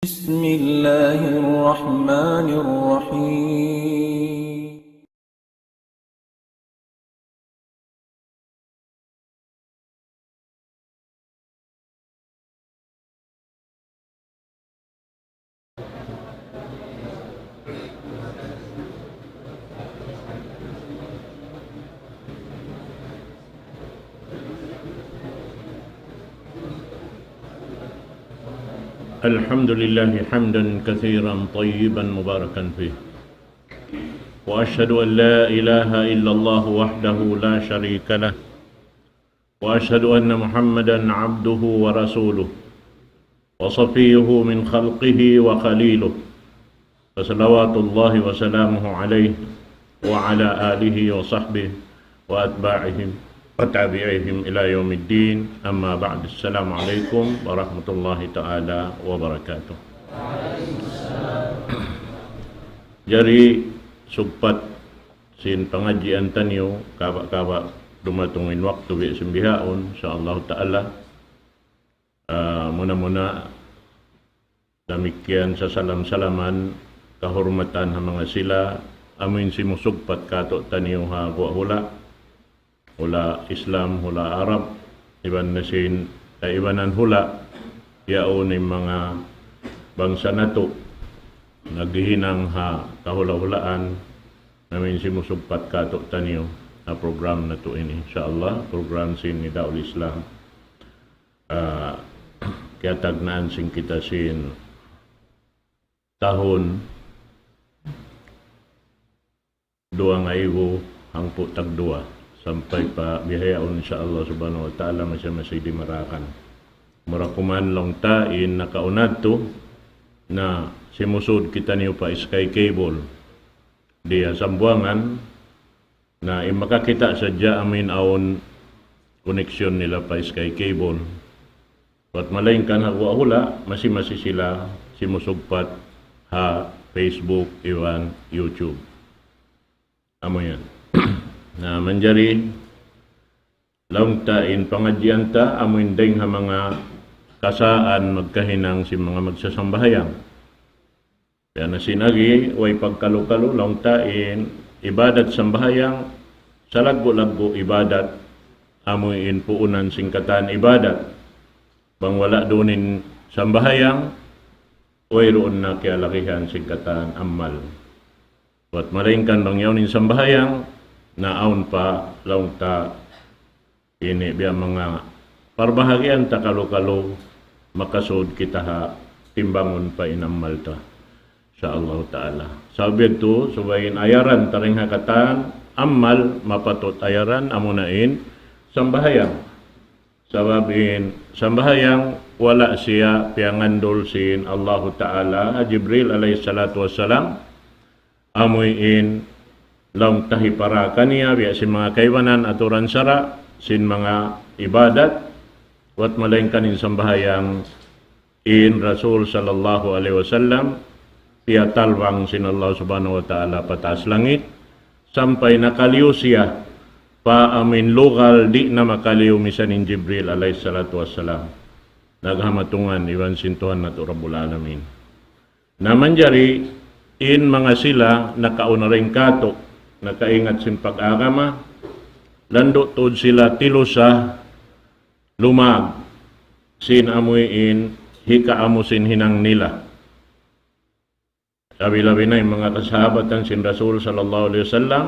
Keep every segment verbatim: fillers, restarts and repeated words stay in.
بسم الله الرحمن الرحيم. الحمد لله حمدا كثيرا طيبا مباركا فيه. وأشهد أن لا إله إلا الله وحده لا شريك له. وأشهد أن محمدا عبده ورسوله. وصفيه من خلقه وخليله. فصلوات الله وسلامه عليه وعلى آله وصحبه وأتباعهم وتابعيهم إلى يوم الدين. أما بعد. السلام عليكم ورحمة الله تعالى وبركاته. Jari sugpat sin pangadjian taniyu, kaba'-kaba' dumatung in waktu biya' sin bihaun, insya Allah Ta'ala. Ah, muna-muna, damikkiyan sasalam-salaman, kahurmatan ha manga sila, amu in simusugpat kātu'niyu ha guwa' hula', hula' Islam, hula' Arab, iban na sin, eh, ibanan hula', yaun in manga bangsa natu', naghihinang ha kahula'-hulaan, amu in simusugpat kātu'niyu, ha program natu' ini, insya Allah, program sin Nidaul Islam. Ah, kiyatagnaan sin kita sin tahun duwa ngaibu hangpu' tagduwa sampay pa bihaun, insya Allah subhanahu wa ta'ala, masi-masi dimarakan. Mura kuman laung ta in nakauna yadtu na simusud kitaniyu pa Sky Cable di ha Zamboanga, na in makakita' sadja amu in awn connection nila pa Sky Cable. Bat malaingkan ha guwa' hula', masi-masi sila simusugpat ha Facebook iban YouTube. Amu yan. Na manjari laung ta in pangadjian ta, amu in dayng ha manga kasaan magkahinang sin manga magsasambahayang. Biya' na sin agi, way pagkalu-kalu, laung ta in ibadat sambahayang, salaggu'-laggu' ibadat, amu in puunan sin katan ibadat. Bang wala' duun in sambahayang, wayruun na kiyalagihan sin katan amal. Bat malaingkan bang yaun in sambahayang, na awn pa laung ta ini biya' manga parbahagian ta kalu-kalu makasud kita ha timbangun pa in amal ta. Insya Allah Ta'ala. Sabab yadtu, subay in ayaran ta dayng ha katan amal mapatut ayaran amuna in sambahayang. Sabab in sambahayang wala' siya piyangandul sin Allahu Ta'ala, Jibril alayhi salatu wassalam, amu in laung ta hipara kaniya, biya' sin manga kaibanan aturan sara', sin manga ibadat, bat malaingkan in sambahayang in Rasul sallallahu alayhi wasallam, piyatalbang sin Allah subhanahu wa ta'ala pa taas langit, sampay nakaliyu siya pa amu in lugal di' na makaliyu misan in Jibril alayhi salatu wassalam. Naghamatungan iban sin Tuhan natu' Rabbul Alamin. Na manjari in manga sila nakauna dayng kātu', nakaingat sin pag-agama, landu' tuud sila tilusa lumag sin amu in hikaamu sin hinang nila. Labi-labi na in manga kasahabatan sin Rasul sallallahu alayhi wasallam,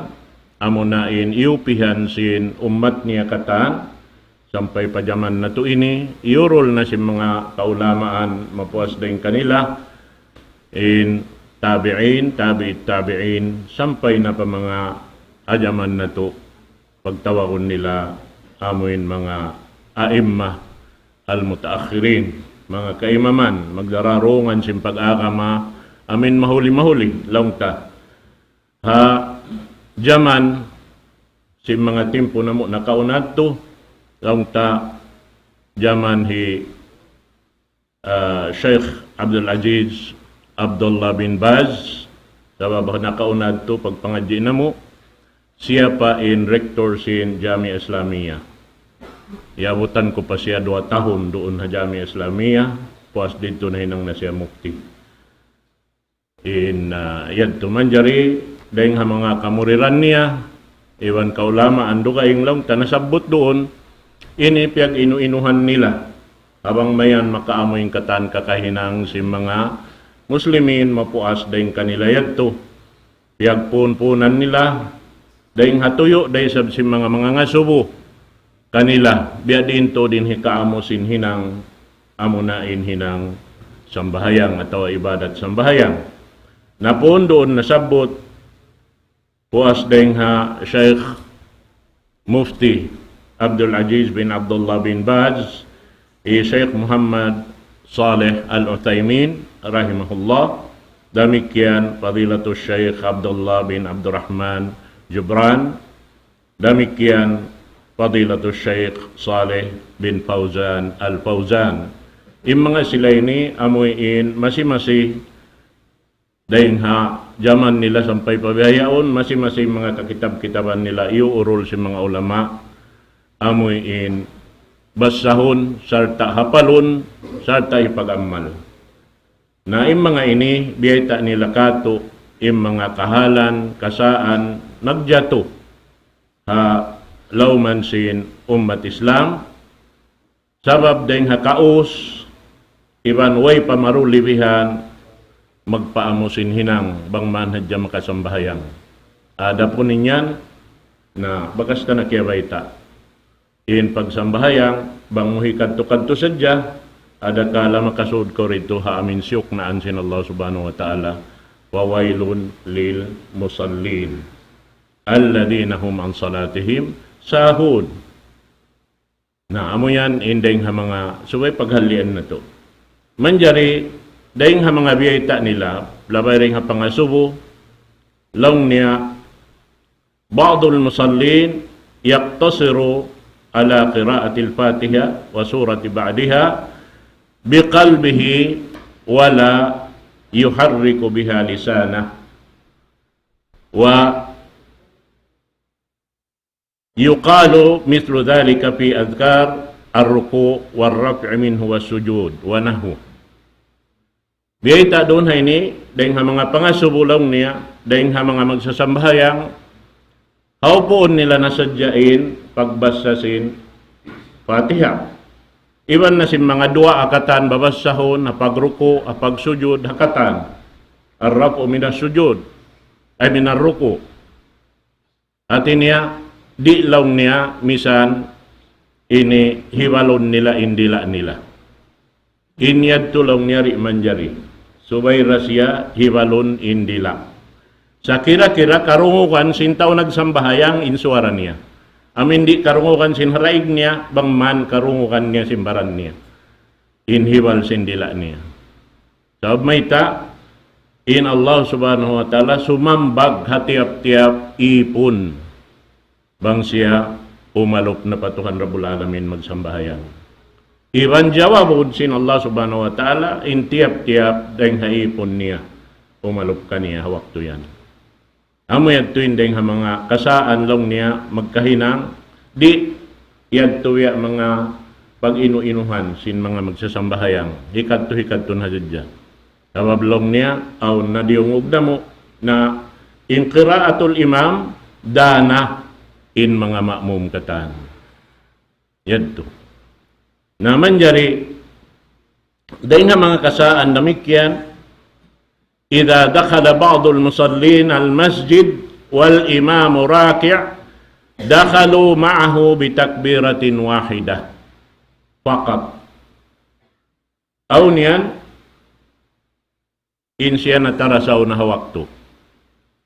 amuna in iyupihan sin ummat niya katan, sampay pa jaman natu' ini, iyurul na sin manga kaulamaan mapuas dayng kanila, in tabi'in, tabi'it tabi'in, sampay na pa manga ha jaman natu', pagtawagun nila amu in manga a'imma al-mutaakhirin, manga kaimaman, magdararungan sin pag-agama, amu in mahuli-mahuli, laung ta. Ha jaman sin manga timpu namu' nakauna yadtu, laung ta jaman hi, ah, Sheikh Abdul Aziz Abdullah bin Baz, sabab nakauna yadtu pagpangadji' namu', siya pa in rector sin Jamia Islamia. Iyabutan ku pa siya duwa tahun duun ha Jamia Islamia, Puas didtu nahinang na siya mufti. In, ah, yadtu manjari, dayng ha manga kamuriran niya, iban kaulamaan dugaing laung ta nasabbut duun, ini piyag-inu-inuhan nila. Bang mayan makaamu in katan kakahinang sin manga Muslimin mapuas dayng kanila yadtu. Piyagpuun-puunan nila, dayng ha tuyu', dayng isab sin manga mangangasubu kanila, biya' diin tuud in hikaamu sin hinang, amuna in hinang sambahayang atawa ibadat sambahayang. Na puun duun nasabbut, puas dayng ha Shaykh Mufti Abdul Aziz bin Abdullah bin Baz, hi Shaykh Muhammad Saleh Al-Uthaymin, rahimahullah, damikkiyan Fadilatul Shaykh Abdullah bin Abdurrahman Jubran, damikkiyan Fadilatul Shaykh Saleh bin Fauzan Al-Fauzan. In manga sila ini amuin masi-masi dayng ha jaman nila sampay pa bihaun, masi-masi manga kakitab-kitaban nila iyuurul sin manga ulama, amuin basahun, sarta' hapalun, sarta' ipag-amal. Na in manga ini, biyayta' nila katu', in manga kahalan, kasaan, nagjatu ha lawm sin ummat Islam, sabab dayng ha kaus, iban way pa maru libihan, magpaamu sin hinang, bang man hadja makasambahayang. Adapun in yan, na bakas ta na kiyabayta'. In pagsambahayang, bang mu hikadtu-kadtu sadja, adakala makasud kaw didtu ha amin siyuknaan sin Allah Subhanahu wa Ta'ala, وَوَيْلٌ لِلْمُصَلِّينَ الَّذِينَ هُمْ عَنْ صَلَاتِهِمْ سَاهُونَ. Na, amu yan in dayng ha manga, subay paghalian natu'. Manjari, dayng ha manga biyayta' nila, labay dayng ha pangasubu, laung niya, بعض المصلين يقتصر على قراءة الفاتحة وسورة بعدها بقلبه ولا يحرك بها لسانه، ويقال مثل ذلك في أذكار الركوع والرفع منه والسجود ونحوه. Biyayta' duun ha ini, dayng ha manga pangasubu laung niya, dayng ha manga magsasambahayang, hawpuun nila na sadja in pagbasa sin Fatiha. Iban na sin manga duwaa ha katan babasahun, ha pagruku', ha pagsujud, ha katan. الرفع من السجود، أي من الركوع. Hati niya, di' laung niya misan ini hibalun nila in dila' nila. In yadtu laung niya di' manjari. Subay da siya hibalun in dila'. Sakira-kira karungugan sin tau nagsambahayang in suwara niya. Amin di' karungugan sin haraig niya, bang man karungugan niya sin baran niya. In hibal sin dila' niya. Sabab mayta', in Allah Subhanahu wa Ta'ala sumambag ha tiyap-tiyap ipun. Bang siya umalup na pa Tuhan Rabbul Alamin magsambahayang. Iban jawabun sin Allah Subhanahu wa Ta'ala, in tiyap-tiyap dayng ha ipun niya, umalup kaniya ha waktu yan. Amu yadtu in dayng ha manga kasaan laung niya magkahinang, di' yadtu ya manga pag-inu-inuhan sin manga magsasambahayang, hikadtu-hikadtu na sadja. Sabab laung niya, awn na diyungug namu' na in qiraatul imam, dana in manga ma'mum katan. Yadtu. Na manjari, dayng ha manga kasaan damikkiyan, إذا دخل بعض المصلين المسجد والإمام راكع دخلوا معه بتكبيرة واحدة فقط. Awn yan, in siya natarasaw na ha waktu.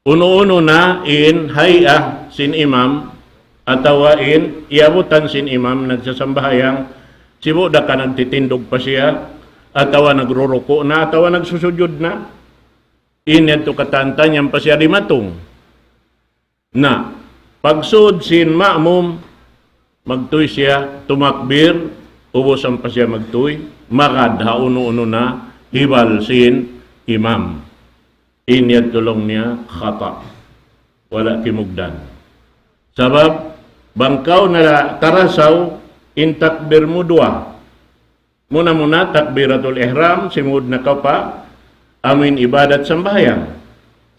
Unu-unu na in hay'a sin imam, atawa in iyabutan sin imam nagsasambahayang, sibu' da ka nagtitindug pa siya, atawa nagruruku' na, atawa nagsusujud na. In yadtu katan-katan yan pa siya dimatung. Na, pagsud sin ma'mum, magtuy siya, tumakbir, ubus ampa siya magtuy, magad ha unu-unu na hibal sin imam. In yadtu laung niya khata'. Wala' kimugdan. Sabab, bang kaw na tarasaw, in takbir mu duwa. Muna-muna takbiratul ihram, simud na kaw pa amuin ibadat sambahayang.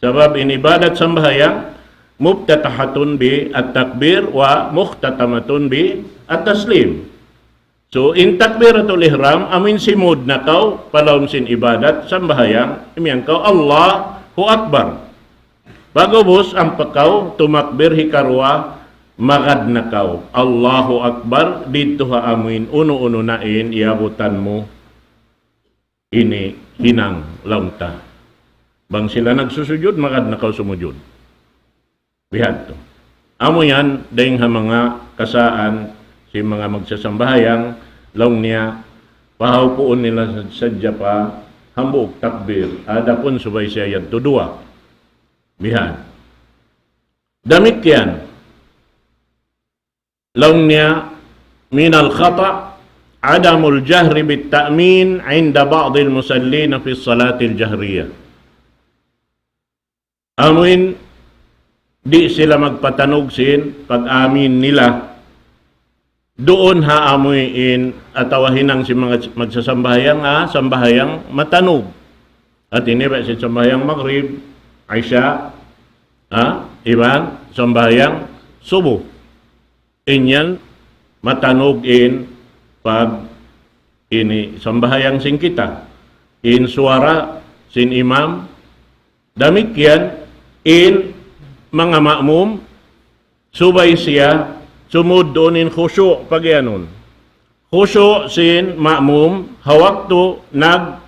Sabab in ibadat sambahayang, muftatahatun bi at-takbir wa mukhtatamatun bi at-taslim. So, in takbiratul ihram, amuin simud na kaw pa lawm sin ibadat sambahayang, imiyan kaw Allahu Akbar. Pag'ubus ampa kaw tumakbir hikaruwa, magad na kaw Allahu Akbar, didtu ha amuin unu-unu na in iyabutan mu ini hinang laung ta. Bang sila nagsusujud, magad na kaw sumujud. Bihadtu. Amu yan, dayn ha manga kasaan sin manga magsasambahayang, laung niya, pahaupuun nila sadja pa hambuuk takbir. Adapun subay siya yadtu duwa. Bihan. Damikkiyan. Laung niya, من الخطأ عدم الجهر بالتأمين عند بعض المصلين في الصلاة الجهرية. Amuin di' sila magpatanug sin pag-amin nila duun ha amuin atawa hinang sin manga magsasambahayang, ah, sambahayang matanug. At ini ba sin sambahayang Maghrib, Isha, ah, iban sambahayang Subuh. In yan matanug in pag ini sambahayang sin kita. In suwara sin imam, damikkiyan in manga ma'mum, subay siya sumud duun in khushu' pagiyanun. Khushu' sin ma'mum, ha waktu nag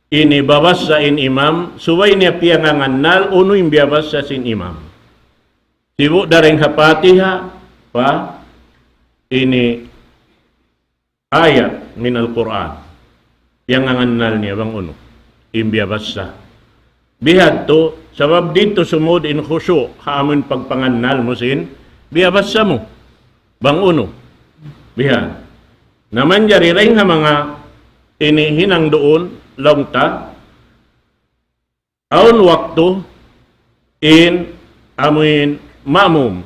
ini babassa in imam, subay niya piyangangannal unu in biyabassa sin imam. Sibu' dayn ha Fatiha pa ini ayat min al-Qur'an. Piyangangannal niya bang unu in biyabassa. Bihadtu, sabab didtu sumud in khushu' ha amun pagpangannal mu sin biyabassa mu. Bang unu. Bihan. Na manjari dayn ha manga ini hinang duun, laung ta, awn waktu in amuin ma'mum.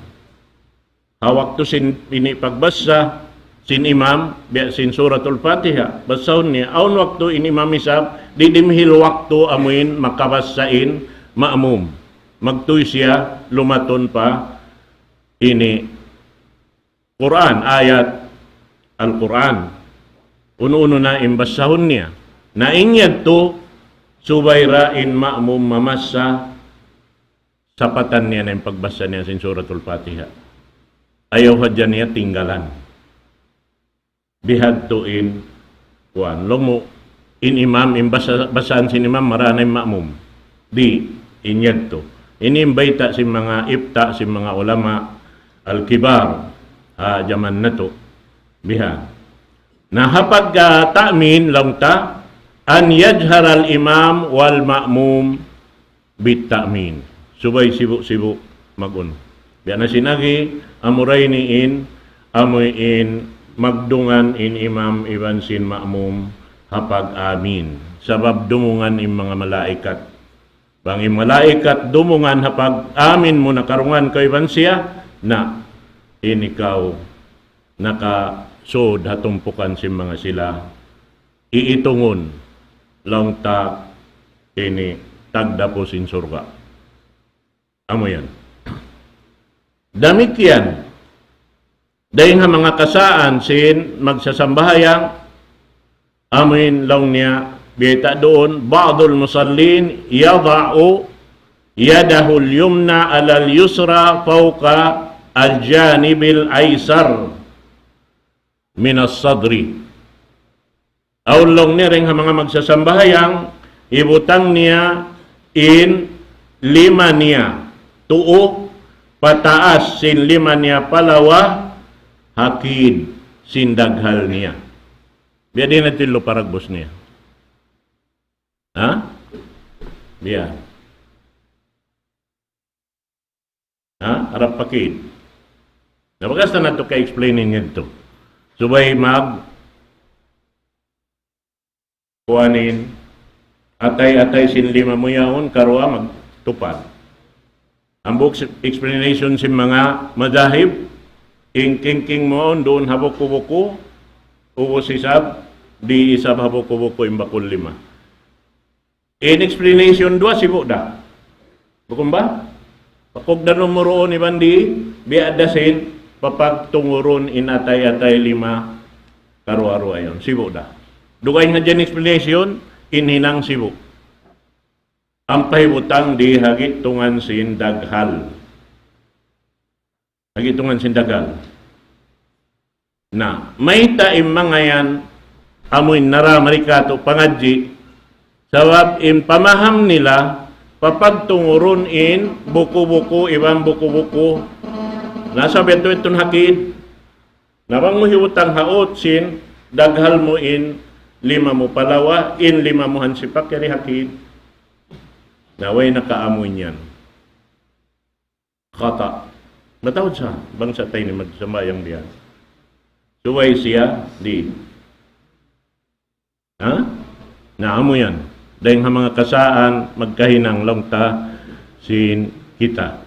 Ha waktu sin ini pagbassa sin imam, biya' sin Suratul Fatiha, bassahun niya. Awn waktu in imam isab, di' dimihil waktu amuin makabassa in ma'mum. Magtuy siya lumatun pa ini Qur'an, ayat Al-Qur'an. Unu-unu na in bassahun niya. Na in yadtu, subay ra in ma'mum mamassa, sapatan niya na in pagbassa niya sin Suratul Fatiha. Ayaw hadja niya tinggalan. Bihadtu in kuwan. Laung mu, in imam, in basa-, basahan sin imam, marā na in ma'mum. Di', in yadtu. Ini in bayta' sin manga ifta', sin manga ulama, al-kibar, ha jaman natu'. Biha. Na ha pagka ta'min, laung ta, أن يجهر الإمام والمأموم بالتأمين. Subay sibu'-sibu' mag-unu. Biya' na sin agi, amura ini in, amu in magdungan in imam iban sin ma'mum ha pag-amin. Sabab dumungan in manga malaikat. Bang in malaikat dumungan ha pag-amin mu na karungugan kaw iban siya, na in ikaw nakasud ha tumpukan sin manga sila iitungun laung ta ini tagdapu sin surga'. Amu yan. Damikkiyan, dayn ha manga kasaan sin magsasambahayang, amu in laung niya, biyayta' duun, بعض المصلين يضع يده اليمنى على اليسرى فوق الجانب الأيسر من الصدر. Awn laung niya dayn ha manga magsasambahayang, hibutang niya in lima niya, tuu, pataas sin lima niya, palawa, ha kid sin daghal niya. Biya' diin na tilu paragbus niya. Ha? Biya'. Ha? Harap pa kid. Na bakas ta natu' ka-explain in yadtu. Subay mag-, kuwan in, atay-atay sin lima mu yaun, karuwa magtupad. Hambuuk s-, explanation sin manga madhahib, in kingking mu yaun duun ha buku-buku, ubus isab, di' isab ha buku-buku in bakul lima. In explanation duwa sibu' da. Bukun ba? Pakugdan mu duun iban di', biya' da sin, papagtungurun in atay-atay lima karuwa-ruwa yan. Sibu' da. Dugaing hadja in explanation, in hinang sibu'. Ampa hibutang di ha gi'tungan sin daghal. Ha gi'tungan sin daghal. Na, mayta' in manga yan, amu in nara mari katu' pangadji', sabab in pamaham nila, papagtungurun in buku-buku, iban buku-buku, na sabab yadtu-yadtu in hakid, na bang mu hibutang ha ut sin, daghal mu in lima mu pa lawa, in lima mu hansipak yari hakid. Na way nakaamu in yan. Khata'. Mataud sa, bangsa ta ini magsambahayang biya'. Subay siya, di'. Ha? Na, amu yan. Dayng ha manga kasaan, magkahinang laung ta sin kita.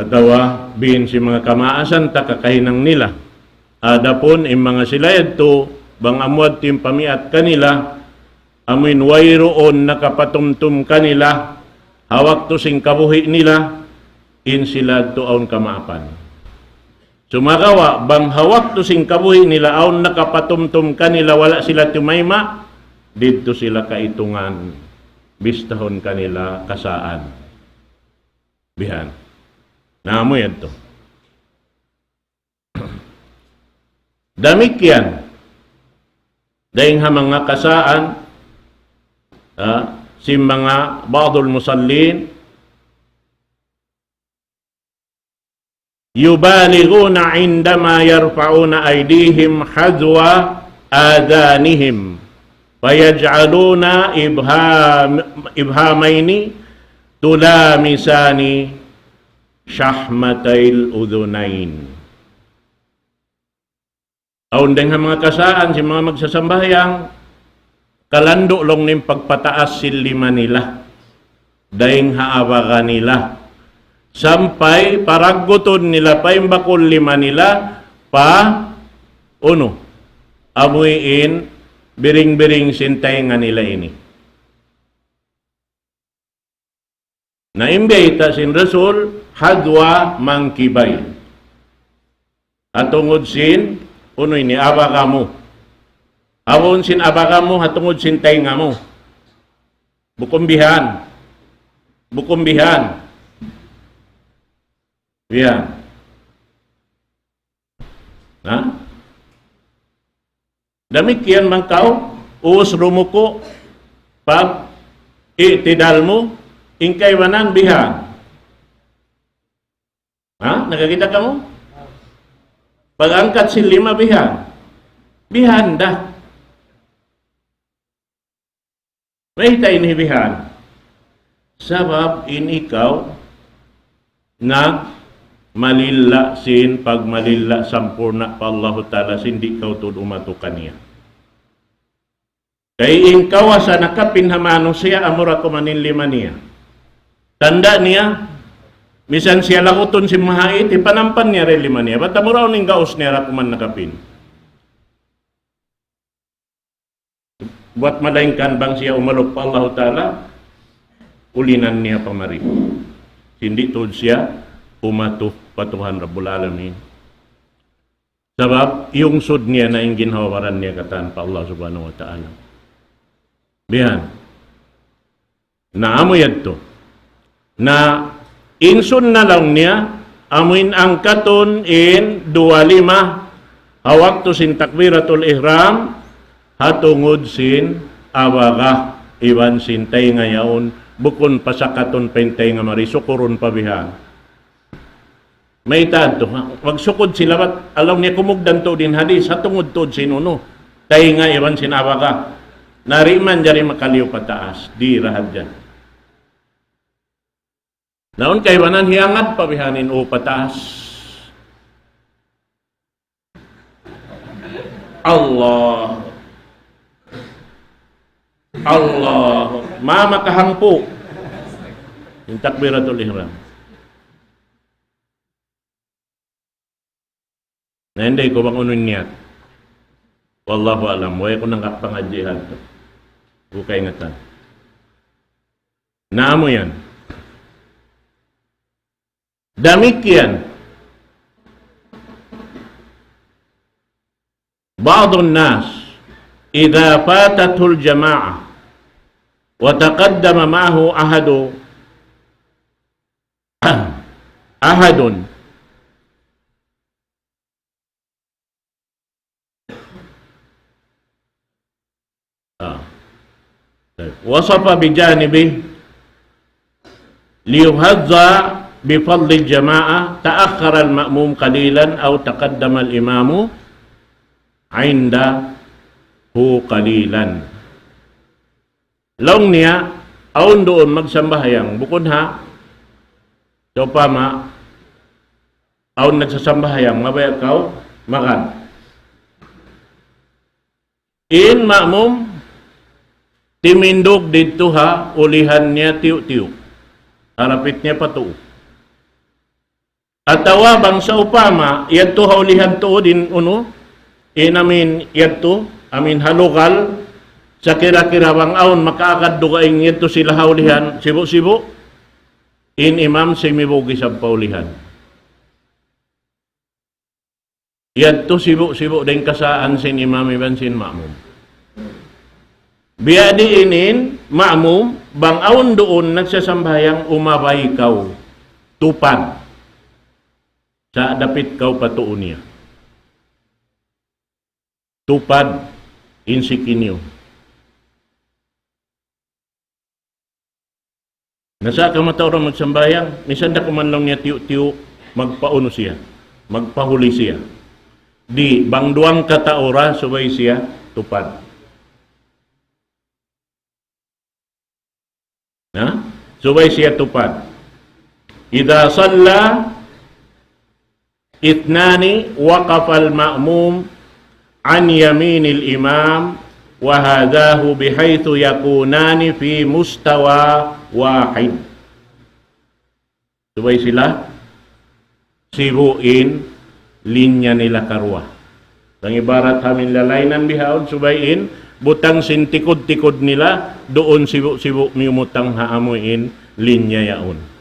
Atawa, biin sin manga kamaasan ta kakahinang nila. Adapun in manga sila yadtu, bang amu yadtu in pamiat kanila, amuin wayruun nakapatumtum kanila, ha waktu sin kabuhi' nila, in sila yadtu awn kamaapan. Sumagawa', bang ha waktu sin kabuhi' nila awn nakapatumtum kanila, wala' sila tumayma', didtu sila kaitungan, bistahun kanila kasaan. Bihan. Na amu yadtu. Damikkiyan, dayng ha manga kasaan, ah, sin manga ba'dul musallin, يبالغون عندما يرفعون أيديهم حذو آذانهم فيجعلون إبهام-، إبهامين تلامسان شحمتي الأذنين. Awn dayng ha manga kasaan sin manga magsasambahayang, kalandu' laung niya in pagpataas sin lima nila. Dayng ha abaga nila. Sampay paraggutun nila pa in bakul lima nila pa unu. Amuin biring-biring sin taynga nila ini. Na in biyayta' sin Rasul, حذو منكبيه. Ha tungud sin, unu ini, abaga mu. Awn sin abaga mu, ha tungud sin taynga mu. Bukun bihan. Bukun bihan. Bihan. Ha? Damikkiyan bang kaw, ubus rumuku', pag-i'tidal mu, in kaibanan bihan. Ha? Nakakita' kamu? Pag-angkat sin lima bihan. Bihan da. Mayta' ini bihan? Sabab in ikaw nagmalilla' sin pagmalilla' sampurna' pa Allahu Ta'ala sin di' kaw tuud umatu kaniya. Kay in kawasa nakapin ha manusiya' amura kuman in lima niya. Tanda' niya, misan siya lagutun sin mahait, hipanampan niya da in lima niya. Bat amura unu in gaus niya da kuman nakapin. Buwat malaingkan bang siya umalup pa Allahu Ta'ala, ulinan niya pa mari. Sin di' tuud siya umatu pa Tuhan Rabbul Alamin. Sabab, iyungsud niya na in ginhawa-baran niya katan pa Allah Subhanahu wa Ta'ala. Bihan. Na amu yadtu. Na in sunna laung niya, amu in angkatun in duwa lima, ha waktu sin takbiratul ihram, ha tungud sin abaga, iban sin taynga yaun, bukun pasakatun pa in taynga mari, sukurun pa bihan. Mayta' tuud, ha? Magsukud sila bat, laung niya kumugdan tuud in hadis, ha tungud tuud sin unu, taynga iban sin abaga. Na di' manjari makaliyu pataas, di' da hadja. Na awn kaibanan hiyangat pa bihaini u pataas. Allah. Allah. Ma makahangpu'. In takbiratul ihram. Na, inday ku bang unu in niyat. Wallahu a'lam. Way ku nakapangadji' hadtu. Bukay ngatan. Naamu yan. Damikkiyan. بعض الناس إذا فاتته الجماعة وتقدم معه أحد، أحد، آه. طيب. وصف بجانبه ليحظى بفضل الجماعة، تأخر المأموم قليلا أو تقدم الإمام عنده قليلا. Laung niya, awn duun magsambahayang, bukun ha, sawpama, awn nagsasambahayang, mabaya' kaw magad. In ma'mum, timindug didtu ha ulihan niya tiyu'-tiyu'. Harapit niya pa tuu. Atawa bang sawpama, yadtu ha ulihan tuud in unu, in amin yadtu, amin ha lugal, sakira-kira bang awn makaagad dugaing yadtu sila ha ulihan, sibu'-sibu', in imam simibug isab pa ulihan. Yadtu sibu'-sibu' da in kasaan sin imam iban sin ma'mum. Biya' diin in ma'mum, bang awn duun nagsasambahayang, umabay kaw. Tupad. Sa' dapit kaw pa tuu niya. Tupad in siki niyu. Na sa' kamatauran magsambahayang, misan da kuman laung niya tiyu'-tiyu', magpaunu siya, magpahuli siya. Di', bang duwang katau ra, subay siya tupad. Na? Subay siya tupad. إذا صلى اثنان وقف المأموم عن يمين الإمام وحذاه بحيث يكونان في مستوى واحد. Subay sila sibu' in linya nila karuwa. Bang ibarat ha amin lalainan bihaun, subay in butang sin tikud-tikud nila, duun sibu'-sibu' miyumutang ha amu in linya yaun.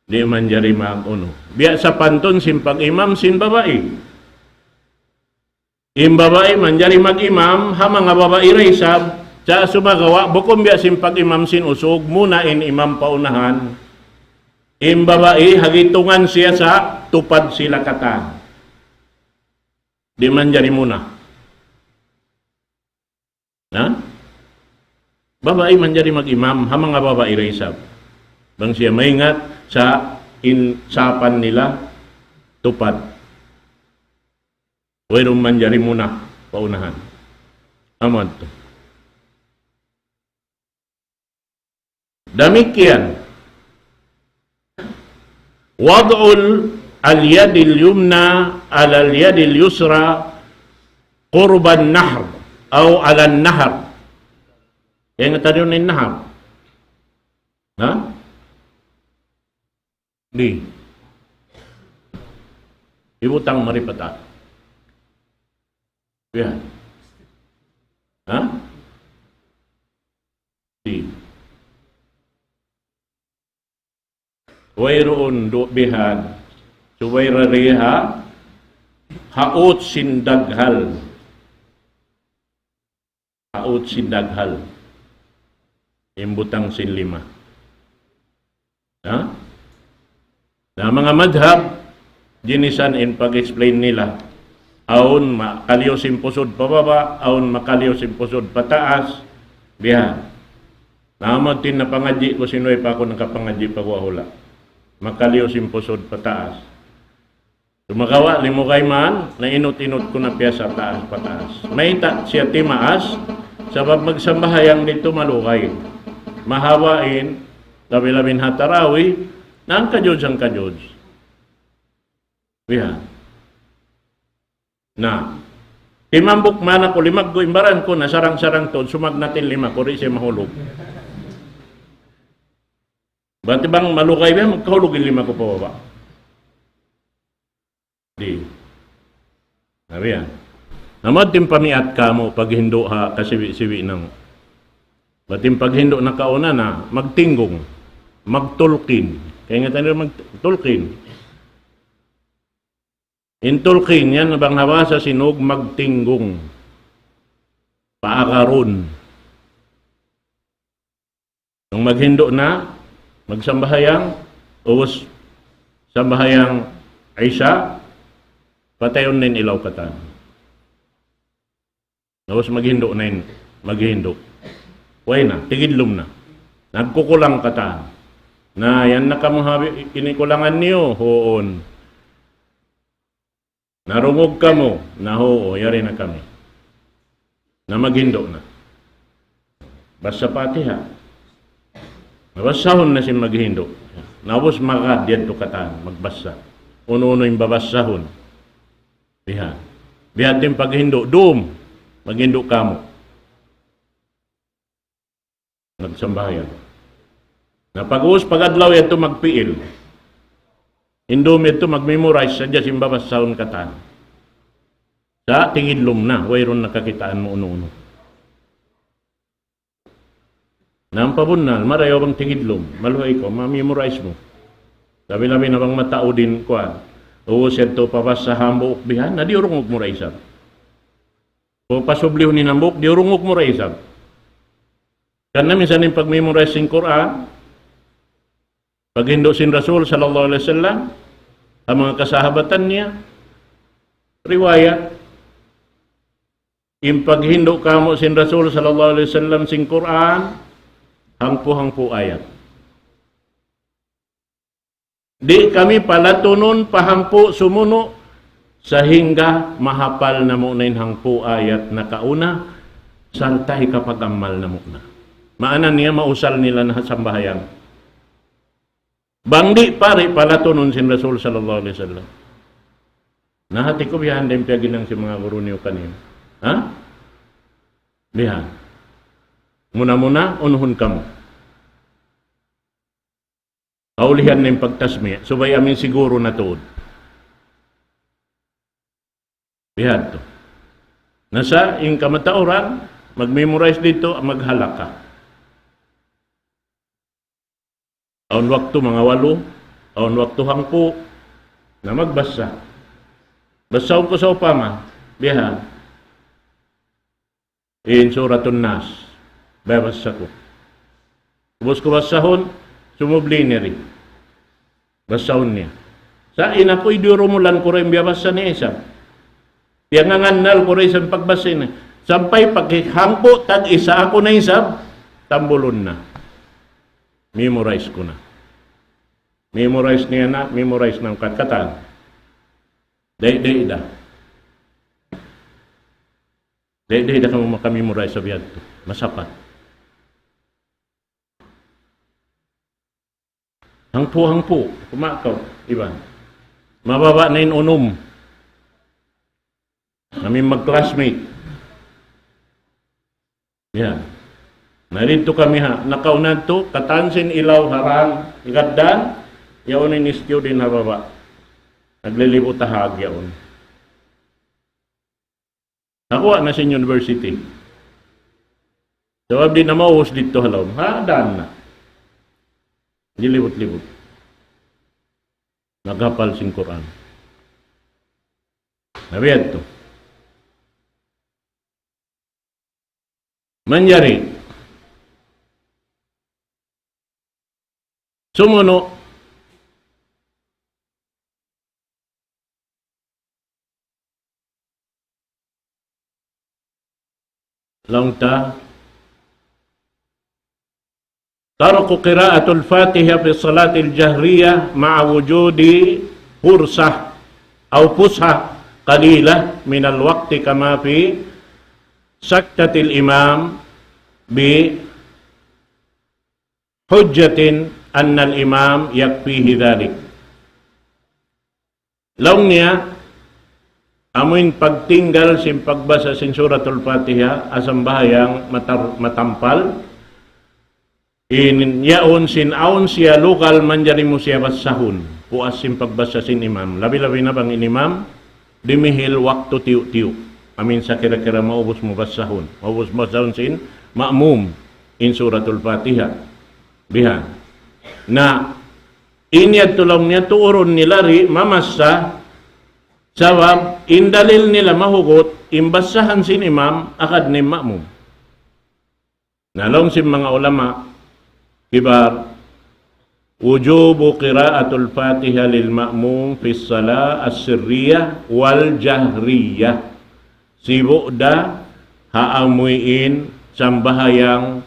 Di' manjari mag-unu. Biya' sapantun sin pag-imam sin babai. In babai manjari mag-imam ha manga babai da isab, sa' sumagawa' bukun biya' sin pag-imam sin usug, muna in imam pa unahan. In babai, hagitungan siya sa' tupad sila katan. Di' manjari muna. Na? Babai manjari mag-imam, ha manga babai da isab. Bang siya maingat sa' in sapan nila tupad. Wayruun manjari muna pa unahan. Amu yadtu. Damikkiyan. وضع اليد اليمنى على اليد اليسرى قرب النحر أو على النحر. Kaingatan niyu in nahar? Ha? Di'. Ibutang mari pa taas. Biya' yan. Ha? Di'. Wayruun du-, bihan. Subay da di ha, ha ut sin daghal. Ha ut sin daghal. In butang sin lima. Ha? Na manga madhab, ginisan in pag-explain nila. Awn makaliyu sin pusud pa baba', awn makaliyu sin pusud pa taas. Bihan. Na amu yadtu in napangadji' ku sin way pa aku nakapangadji' pa guwa' hula'. Makaliyu sin pusud pa taas. Sumagawa', limugay man, nainut-inut ku na piyasa taas pataas. Mayta' siya timaas, sabab magsambahayang didtu malugay. Mahaba' in, labi-labi in ha tarawih, na hangka juz, hangka juz. Bihan. Na, timambuk man aku limaggu' in baran ku, na sarang-sarang tuud, sumag natin lima ku, di' siya mahulug. Bat bang malugay biya', magkahulug in lima ku pa baba'. Di'. Sabi yan. Na matinpamiat kamu paghindu' ha kasiwi-siwi namu'. Bat in paghindu' nakauna na, magtinggung, magtulkin. Kaingatan niyu magtulkin. In tulkin yan, bang ha bahasa Sinug, magtinggung. Paagarun. Nung maghindu' na, magsambahayang, ubus sambahayang Isya, patayun na in ilaw katan. Ubus maghindu' na in, maghindu'. Way na, tigidlum na. Nagkukulang katan. Na, yan na kamu ha kinikulangan niyu, huun. Narungug kamu, na huun, yari na kami. Na maghindu' na. Basa Fatiha. Nabasahun na sin maghindu'. Na ubus magad yadtu katan, magbasa. Unu-unu in babasahun. Biha. Biha din paghindu', dum. Maghindu' kamu. Nagsambahayang. Na pag-ubus pag-adlaw yadtu magpiil. In dum yadtu mag-memorize sadja sin babasahun katan. Sa' tigidlum na, wayruun na kakitaan mu unu-unu. Na ampa bunnal, marayaw bang tigidlum, maluhay kaw, ma-memorize mu. Labi-labi na bang mataud in kuwan. Ubus yadtu pabasa hambuuk bihan, na diyurungug mu da isab. Bang pasublihun in hambuuk, diyurungug mu da isab. Karna' minsan in pag-memorize sin Qur'an, paghindu' sin Rasul sallallahu alayhi wasallam, ha manga kasahabatan niya, riwayat, in paghindu' kamu' sin Rasul sallallahu alayhi wasallam sin Qur'an, hangpu'-hangpu' ayat. Di' kami palatunun pa hangpu' sumunu', sahingga mahapal namu' na in hangpu' ayat nakauna, sarta' hikapag-amal namu' na. Maana niya mausal nila na sambahayang. Bang di' pa, di' palatunun sin Rasul sallallahu alayhi wasallam. Na hati ku bihan da in piyaginang sin manga guru niyu kaniyu. Ha? Bihan. Muna-muna, unuhun kamu. Kaulihan na in pagtasmi', subay amin siguru na tuud. Bihadtu. Na sa' in kamatauran, mag-memorize didtu, maghalaka. Awn waktu manga walu, awn waktu hangpu', na magbasa. Basahun ku sawpama, bihan. In Suratun Nas, basa ku. Ubus ku basahun, sumubli ini ri. Basahun niya. Sa' in aku idurumulan ku ra in biyabasa niya isab. Piyangangannal ku ra isab pagbasa niya. Sampay pagkihangpu' tag-isa aku na isab, tambulun na. Memorize ku na. Memorize niya na, memorize na in katkatan. Day-day da. Day-day da kamu maka-memorize sa biya' yadtu. Masapat. Hangpu'-hangpu', kumakaw, iban. Mababa' na in unum. Amin mag-classmate. Yan. Na didtu kami ha, nakauna tu, katan sin ilaw ha rang, gaddan, yaun in student ha baba'. Naglilibut ha hag yaun. Nakuha na sin university. Sabab di' na maubus didtu ha lawm. Ha, daan na. Naglilibut-libut. Naghapal sin Qur'an. Na biya' yadtu. Manjari. Sumunu'. Laung ta. ترك قراءة الفاتحة في الصلاة الجهرية مع وجود فرصة أو فسحة قليلة من الوقت كما في سكتة الإمام بحجة أن الإمام يكفيه ذلك. Laung niya, amuin pagtinggal sin pagbasa sin Suratul Fatiha, ha sambahayang matar-, matampal, in yaun sin awn siya lugal manjari mu siya basahun, puas sin pagbasa sin imam. Labi-labi na bang in imam, dimihil waktu tiyu'-tiyu'. Amin sa kira-kira maubus mu basahun. Maubus basahun sin ma'mum in Suratul Fatiha. Bihan. Na, ini yadtu laung niya tuurun nila di' mamassa, sabab in dalil nila mahugut, in basahan sin imam, akad ni ma'mum. Na laung sin manga ulama, kibar, وجوب قراءة الفاتحة للمأموم في الصلاة السرية والجهرية. Sibu' da ha amuin sambahayang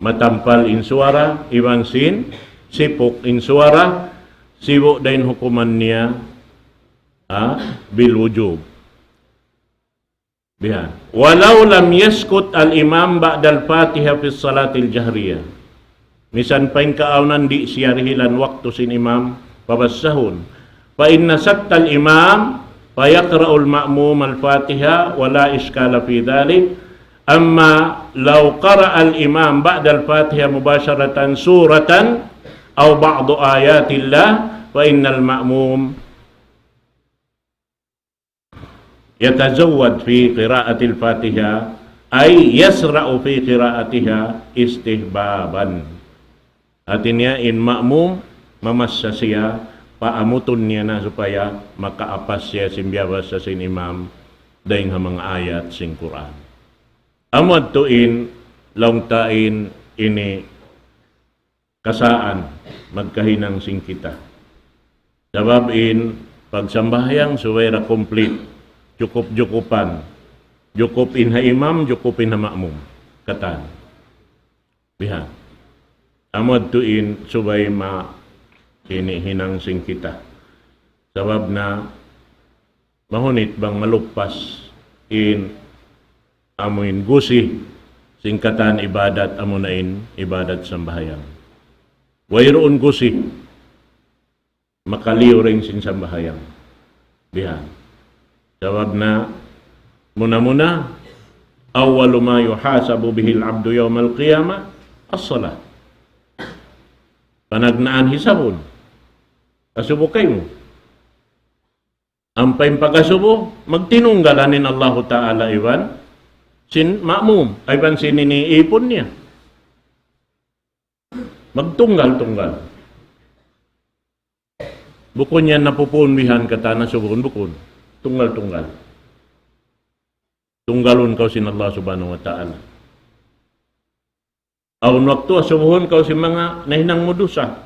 matampal in suwara, iban sin sipuk in suwara, sibu' da in hukuman niya, ha, bil wujub. Bihan. ولو لم يسكت الإمام بعد الفاتحة في الصلاة الجهرية. Misan pa in kaawnan di' siya dihilan waktu sin imam pabasahun. فإن سكت الإمام فيقرأ المأموم الفاتحة ولا إشكال في ذلك. أما لو قرأ الإمام بعد الفاتحة مباشرة سورة أو بعض آيات الله فإن المأموم يتزود في قراءة الفاتحة، أي يسرع في قراءتها استحبابا. Hati niya in ma'mum, mamassa siya, paamutun niya na supaya makaapas siya sin biyabasa sin imam, dayn ha manga ayat sin Qur'an. Amu yadtu in, laung ta in, ini, kasaan, magkahinang sin kita. Sabab in pagsambahayang subay da complete, jukup-jukupan, jukup in ha imam, jukup in ha ma'mum. Katan. Bihan. Amu yadtu in subay ma ini hinang sin kita. Sabab na mahunit bang malupas in amuin gusi sin katan ibadat amuna in ibadat sambahayang. Wayruun gusi, makaliyu da in sin sambahayang. Bihan. Sabab na muna-muna, أول ما يحاسب به العبد يوم القيامة الصلاة. Panagnaan hisabun. Kasubu kaymu. Ampa in pagkasubu, magtinunggal in Allahu Ta'ala iban sin ma'mum, iban sin ini ipun niya. Magtunggal-tunggal. Bukun yan napupun bihan katan na subun, bukun. Tunggal-tunggal. Tunggalun kaw sin Allah Subhanahu wa Ta'ala. Awn waktu asubuhun kaw sin manga nahinang mu dusa.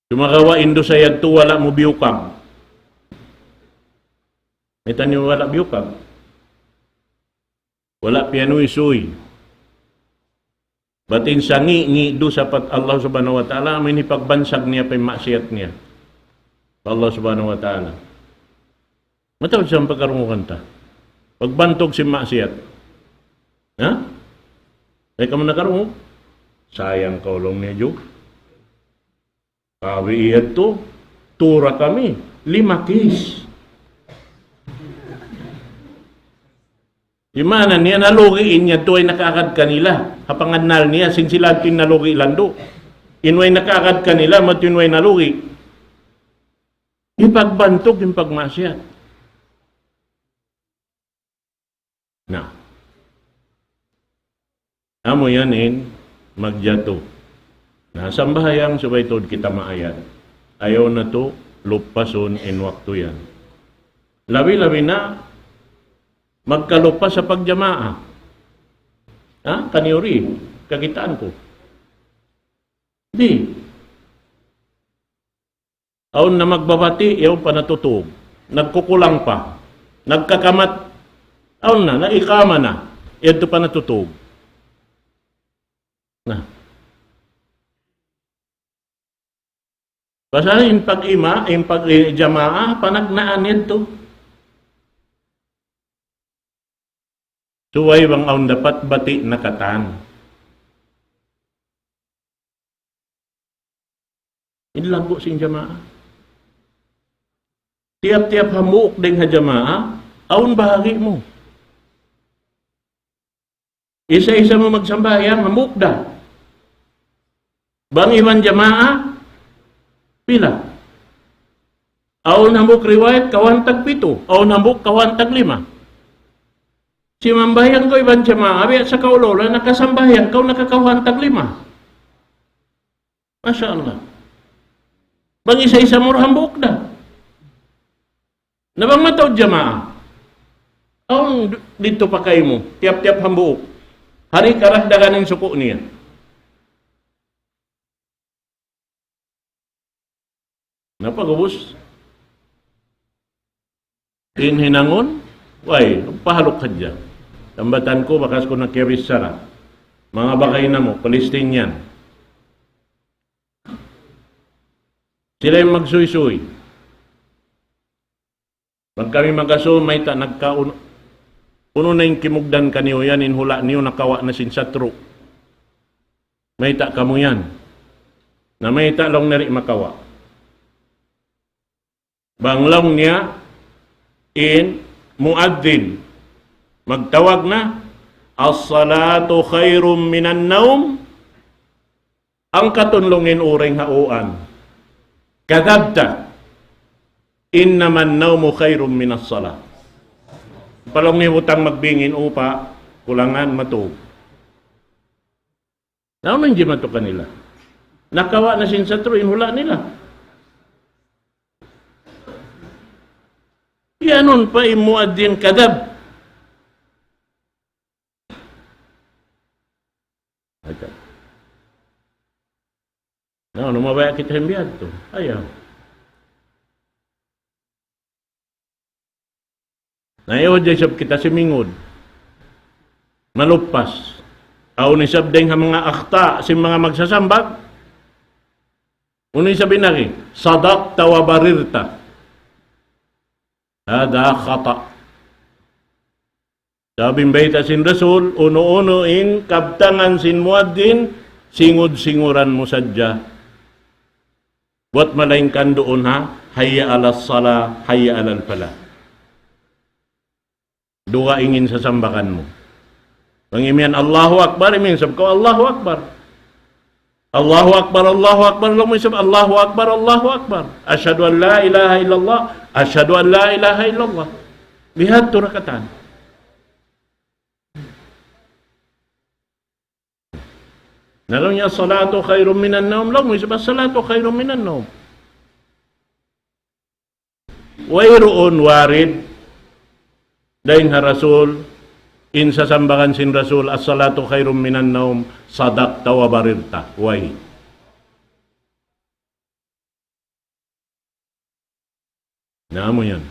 Sumagawa' in dusa yadtu wala' mu biyukag. Mayta' niyu wala' biyukag? Wala' piyanuysuy. Bat in sangi'-ngi' dusa pa Allah Subhanahu wa Ta'ala, amu in hipagbansag niya pa in maksiyat niya pa Allah Subhanahu wa Ta'ala. Mataud sa in pagkarungugan ta. Pagbantug sin maksiyat. Ha? Ay kamu nakarungug? Sayang kaw laung niya, Jug. Kawi yadtu, tura kami, lima case. Di' maana niya nalugi in yadtu way nakaagad kanila. Ha pangannal niya, sin sila yadtu in nalugi landu'. In way nakaagad kanila, matu in way nalugi. Hipagbantug in pagmaksiyat. Na. Amu yan in magjatu. Na, sambahayang subay tuud kita maayad. Ayaw natu' lupasun in waktu yan. Labi-labi na magkalupas ha pagjamaa. Ha? Kaniyu di, kakitaan ku. Di'. Awn na magbabati', yaun pa natutug. Nagkukulang pa. Nagkakamat, awn na, naikama na. Yadtu pa natutug. Na. Pasal in pag-ima, in pag-, eh, jamaa, panagnaan yadtu. Subay bang awn dapat bati' na katan. In laggu' sin jamaa. Tiyap-tiyap hambuuk dayn ha jamaa, awn bahagi' mu. Isa-isa mu magsambahayang, hambuuk da. Bang iban jamaa, pila? Awn hambuuk riwayat, kawhaan tag pitu. Awn hambuuk, kawhaan tag lima. Simambahayang kaw iban jamaa, biya' sa kaw ula-ula, nakasambahayang kaw, nakakawhaan tag lima. Masha Allah. Bang isa-isa mu ra hambuuk da. Na bang mataud jamaa. Awn d-, didtu pa kaymu, tiyap-tiyap hambuuk. Hari karahdagan in suku' niya. Na pag'ubus, in hinangun, way, pahaluk hadja. Tambatan ku, bakas ku na kiyabichara. Manga bagay namu', Palestinian. Sila in magsuysuy. Bang kami mag-asubu, mayta' nagkaun-, unu na in kimugdan kaniyu yan, in hula' niyu nakawa' na sin satru'. Mayta' kamu yan. Na mayta' laung niya di' makawa'. Bang laung niya in muadhin magtawag na, "As-salatu khayrun minan nawm." Angkatun laung in uring ha uwan. "Kadhabta. Innaman nawmu khayrun minas salah." Palaung niya butang magbing in upa', kulangan matug. Naunu in jimatu kanila? Nakawa' na sin satru' in hula' nila. Iyanun pa in muadhin kadhab. Mayta'? Na, unu mabaya' kita in biya' yadtu? Ayaw. Na, ayaw hadja isab kita simingud. Maluppas. Awn isab dayng ha manga akhta' sin manga magsasambag. Unu isab in agi? Sadaqta wa barirta. Hadha khata'. Sabab in bayta' sin Rasul, unu-unu in kabtangan sin muadhin, singud-singuran mu sadja. Buwat malaingkan duun ha, "Hayya alas salah, hayya alal falah." Dugaing in sasambagan mu. Bang imiyan Allahu Akbar, imiyan isab kaw Allahu Akbar. Allahu Akbar, Allahu Akbar, laung mu isab Allahu Akbar, Allahu Akbar. Ashhadu an la ilaha illallah, ashhadu an la ilaha illallah. Bihadtu ra katan. Na laung niya, "As-salatu khayrun minan nawm," laung mu isab, "As-salatu khayrun minan nawm." Wayruun warid dayng ha Rasul, in sasambagan sin Rasul, "As-salatu khayrun minan nawm, sadaqta wa barirta." Way. Na amu yan.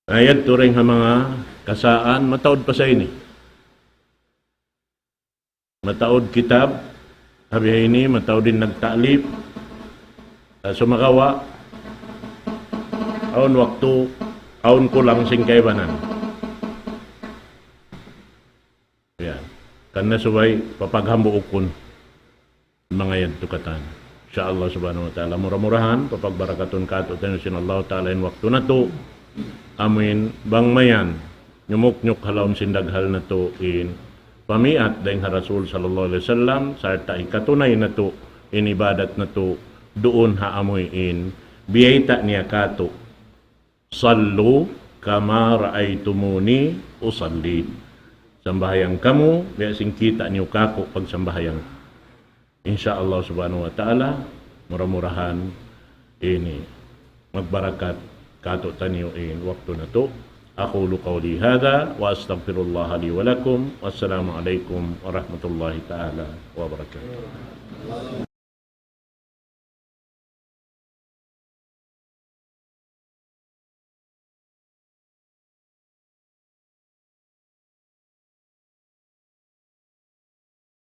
Ayat turing ha manga kasaan, mataud pa sa ini. Mataud kitab, ha bihaini, mataud in nagta'lif. Ah, sumagawa', awn waktu, awn kulang sin kaibanan. Ya. Karna' subay papaghambuukun manga yadtu katan. Insya Allah subhanahu wa ta'ala. Mura-murahan, papagbarakatun katu'taniyu sin Allah ta'ala in waktu natu'. Amuin bang mayan, nyumuknyuk ha lawm sin daghal natu' in pamiyat dayng ha Rasul sallallahu alayhi wasallam, sarta' hikatunay natu' in ibadat natu' duun ha amuin biyayta' niya katu'. "Sallu kama ra'aytumuni usalli." Sambahayang kamu, biya' sin kita' niyu kaku' pagsambahayang. Insya Allah subhanahu wa ta'ala, mura-murahan ini magbarakat katu'taniyu in waktu natu'. أقول قولي هذا وأستغفر الله لي ولكم. والسلام عليكم ورحمة الله تعالى وبركاته.